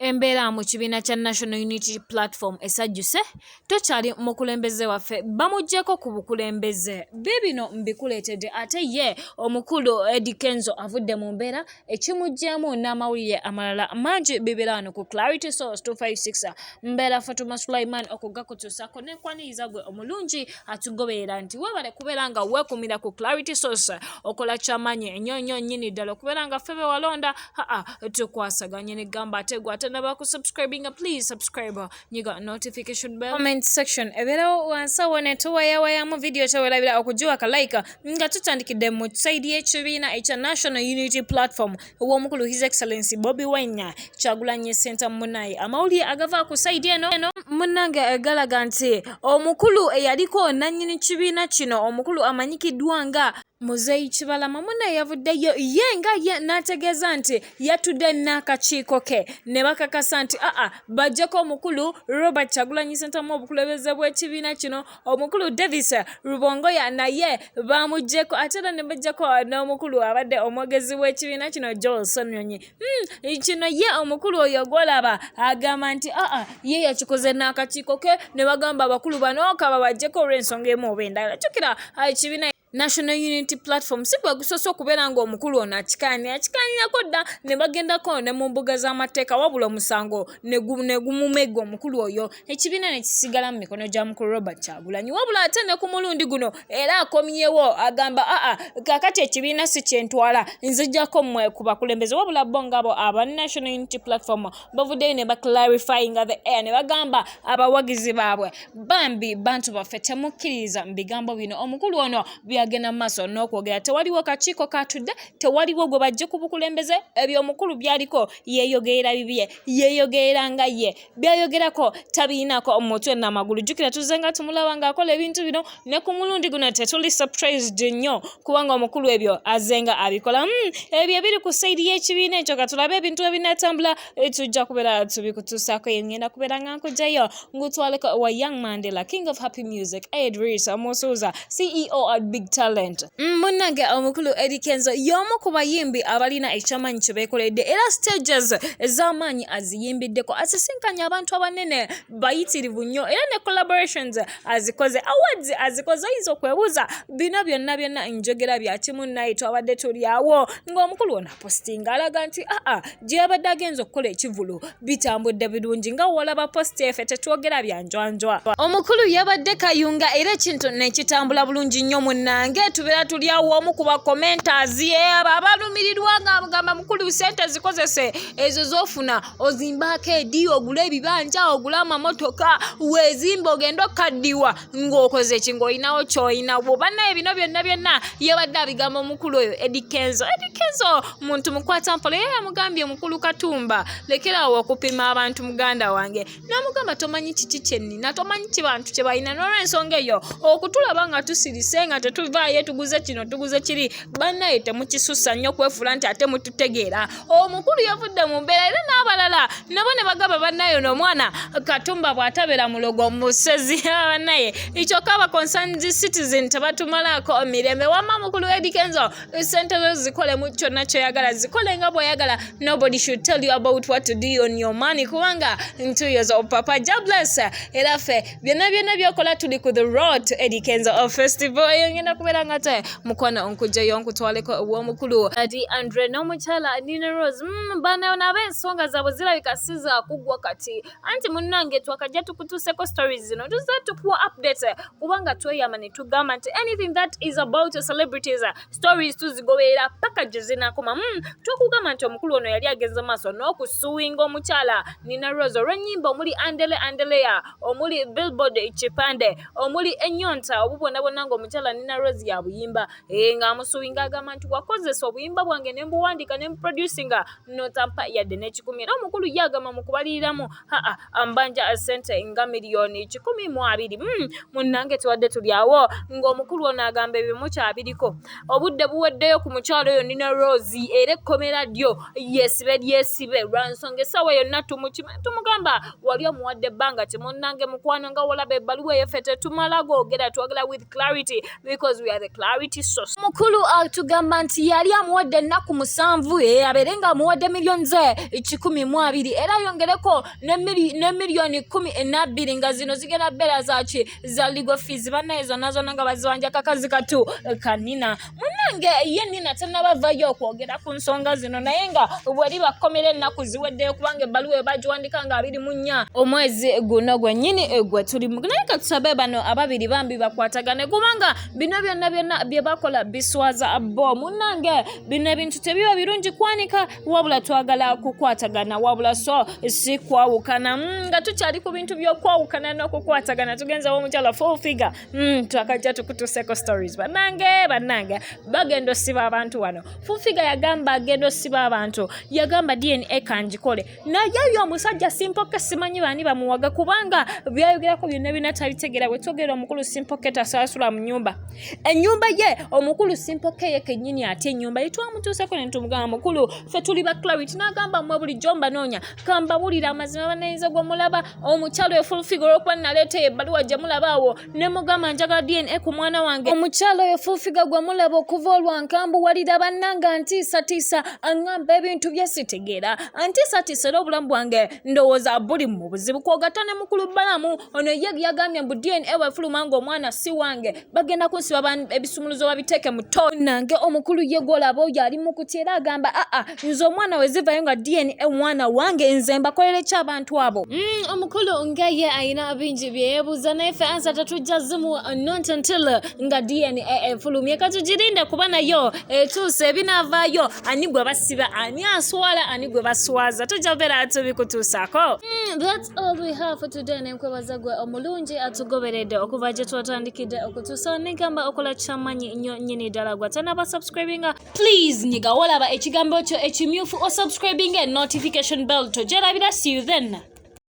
Embeera mu kibiina kya National Unity Platform esajjuse, tokyali mukulembeze waffe, bamuggyeko ku bukulembeze. Biibino mbikuleetedde ate ye omukulu Eddy Kenzo avudde mu mbeera ekimuggyeemu n'amawulire amalala mangi bibeera wano ku Clarity Source 256. Mbeera Fatuma Sulaiman okugakutuusaako n'enkwaniriza gwe omulungi atugoberera nti weebale kubeera nga weekumira ku Clarity Source, okola kyamaanyi ennyo nnyo nnyini ddala okubeera nga ffe be walonda aa tukwasaganye negamba ate gwe atanaba ku subscribinga, please subscribe, nyiga notification bell, comment section ebeerawo wansi awo ne tuwayawayamu video. Tewerabira okugiwa ka like. Nga tutandikidde mu side y'ekibiina ekya National Unity Platform ow'omukulu His Excellency Bobi Wine Kyagulanyi Ssentamu, munaye amawulire agava ku side eno munnange galaga nti omukulu eyaliko nannyini kibiina kino, omukulu amanyikiddwa nga Muzeeyi Kibalama, munne yavuddeyo ye nga ye n'ategeeza nti yatudde n'akakiiko ke ne bakakasa nti aa bajjeko omukulu Robert Kyagulanyi Ssentamu obukulembeze bw'ekibiina kino. Omukulu Davis Rubongoya naye bamuggyeko, ate era ne bajjako n'omukulu abadde omwogezi w'ekibiina kino, Joel Ssenyonyi. Kino ye omukulu oyo gw'olaba agamba nti aa ye yakikoze n'akakiiko ke ne bagamba abakulu bano kaba bajjeko olw'ensonga emu oba endala. Jjukira ekibiina National Unity Platform si gwe gusoose okubeera ng'omukulu ono akikaanira, akikaanirako dda ne bagendako ne mu mbuga z'amateeka, wabula omusango ne gumumegga omukulu oyo, ekibiina ne kisigala mu mikono gya mukulu Robert Kyagulanyi. Wabula ate ne ku mulundi guno era akomyewo agamba, aa kaakati ekibiina si kyentwala, nzijjako mmwe ku bakulembeze. Wabula bo ngabo aba National Unity Platform bavuddeyo ne baclarifyinga the air ne bagamba abawagizi baabwe, bambi bantu baffe, temukkiririza mu bigambo bino omukulu ono byagenda mu maaso n'okwogera. Tewaliwo kakiiko katudde, tewaliwo gwe bajje ku bukulembeze. Ebyo omukulu byaliko yeeyogerera bibye, yeeyogerera nga ye byayogerako, tabiinako omutwe n'amagulu. Jjukira tuzze nga tumulaba ng'akola ebintu bino, ne ku mulundi guno tetuli surprised nnyo kubanga omukulu ebyo azenga abikola. Ebyo ebiri ku side y'ekibiina ekyo, katulabe ebintu ebinatambula, tujja kubeera tubikutuusaako. Ngenda kubeera nga nkugjayo ngutwaleko wa Young Mandela, King of Happy Music, Edris Musuuza, CEO at Big Talent. Munnange omukulu Eddy Kenzo y'omu ku bayimbi abalina ekyamaanyi kye beekoledde, era stages ez'amaanyi aziyimbiddeko, asisinkanye abantu abanene bayitirivu nnyo, era ne collaborations azikoze, awards azikoze. Oyinza okwebuuza bino byonna byonna njogera byakimu, naye twabadde tuli awo ng'omukulu ono apostinga alaga nti aa gye yabadde agenza okukola ekivulu bitambudde birungi, nga wolaba post efe tetwogera byanjwanjwa. Omukulu yabadde Kayunga era ekintu nekitambula bulungi nnyo. Munnange tubeera tuli awo, omu ku bacommenters abo abalumirirwa nga mugamba, mukulu, sente zikozese ezo z'ofuna ozimbaako edi, ogule ebibanja, ogule amamotoka, weezimba ogende okaddiwa ng'okoze ki, ng'olinawo ky'olinawo. Bannaye bino byonna byonna yabadde abigamba omukulu oyo Eddy Kenzo. Eddy Kenzo muntu mukwata mpola, era yamugambye, mukulu Katumba, lekeraawo okupima abantu muganda wange, n'amugamba tomanyi kiki kyennina, tomanyi ki bantu kye balina. N'olwensonga eyo okutulaba nga tusirise nga tetuvaayo tuguze kino tuguze kiri, bannaye temukisussa nnyo kwefuula nti ate mututegeera. Omukulu yavudde mu mbeera era n'abalala nabo ne bagamba, bannaye ono omwana Katumba bw'atabeera mulogo musezi. Bannaye kyokka aba concerned citizen tebatumalaako mirembe. Wamma mukulu Eddy Kenzo, sente zo zikolemu kyonna kyoyagala, zikole nga bw'oyagala. Nobody should tell you about what to do on your money, kubanga ntuyoza papa jobless, era ffe byonna byonna byokola tuli ku the road to Eddy Kenzo Festival. Eyo ngenda kubeera nga te mukwano nkugjayo nkutwaleko ew'omukulu Adi Andre n'omukyala Nina Rose. Bano nabo ensonga zaabwe zirabika si zakuggwa kati, anti munnange twakajja tukutuuseko stories zino, tuzze tukuwa update kubanga tweyama ne tugamba nti anything that is about celebrities stories tuzigoberera paka gye zinakoma. Twakugamba nti omukulu ono yali agenze maaso n'okusuwinga omukyala Nina Rose olw'ennyimba omuli Andele Andeleya, omuli Billboard Kipande, omuli Ennyonta, obubonabona ng'omukyala Nina Rose yabuyimba, ng'amusuwinga agamba nti wakozesa obuyimba bwange ne mbuwandiika ne mbuproducinga notampa yadde n'ekikumi. Era omukulu ye agamba mu kubaliriramu aa ambanja sente nga 120 miliyoni. Munnange tuwadde tuli awo ng'omukulu ono agamba ebimu kyabiriko, obudde buweddeyo ku mukyalo oyo Nina Rose, era ekkomera lyo yesibe lyesibe lwa nsonga essaawa yonna tumugamba wali omuwadde ebbanga ti. Munnange mukwano, nga wolaba ebbaluwa eyaffe tetumala googera, twogera with clarity because because we are the clarity source. Mukulu atugamba nti yali amuwadde ennaku 7, abeere nga amuwadde miliyoni ze 120, era ayongereko ne miliyoni 12, nga zino zigenda beera zaki? Za legal fees. Bannaye, zonna zonna nga bazibanja kakazi katu kanina. Munnange, ye Nina tannabavayo okwogera ku nsonga zino, naye nga bweri bakomera ennaku ziweddeyo, kubanga ebbaluwa ebagiwandika nga 24 omwezi guno gwennyini gwe tulimu. Naye katusabe bano ababiri bambi bakwatagane, kubanga bino byonna byonna bye bakola biswaza bo. Munnange, bino ebintu tebiba birungi kwanika, wabula twagala kukwatagana, wabula so si kwawukana. Nga tukyali ku bintu by'okwawukana n'okukwatagana, tugenzewo omukyala Full Figure. Twakajja tukutuuseko stories. Bannange, bannange, bagenda osiba abantu wano. Full Figure yagamba agenda osiba abantu, yagamba DNA kanjikole, naye oyo omusajja Simple K simanyi baani bamuwaga, kubanga byayogerako byonna byonna tabitegeera. Bwe twogera, omukulu Simple K tasaasula mu nyumba, ennyumba ye omukulu Simple K ye kennyini ate ennyumba ye twamutuuseko ne tumugamba, "Mukulu, ffe tuli ba Clarity." N'agamba, "Mmwe bulijjo mbanoonya." Kambabulira amazima bannayinza gwe mulaba omukyalo oyo Full Figure, olwokuba naleeta ebbaluwa gye mulaba awo ne mugamba njagala DNA ku mwana wange. Omukyalo oyo Full Figure gwe mulaba okuva olwankambuwalira, bannanga, ntiisatiisa, aŋŋamba ebintu bye sitegeera, antiisatiisa, era obulamu bwange ndowooza buli mu buzibu. Kwogatta ne mukulu Balamu ono, ye yagambye mbu DNA bwefuluma ng'omwana si wange, bagenda kunsiba, ebisumuluzo babiteeke mu to. Nange omukulu ye gwolaba oyo ali mu kutya, era agamba, "Aa, nze omwana we zivayo nga DNA omwana wange, nze mbakolere ki abantu abo?" Omukulu nga ye ayina bingi bye yeebuuza, naye ffe answer tetujja zimu not until nga DNA efulumye. Katugirinde kuba nayo etuuse, ebinaavaayo, ani gwe basiba, ani aswala, ani gwe baswaza, tujja kubeera tubikutuusaako. That's all we have for today. Nenkwebaza gwe omulungi atugoberedde okuva gye twatandikidde okutuusa. Negamba okola kyamanyi nnyo nnyini ddala. Gwe atanaba subscribinga, please nyiga wolaba ekigambo kyo ekimyufu osubscribinga, notification bell togyerabira. See you then.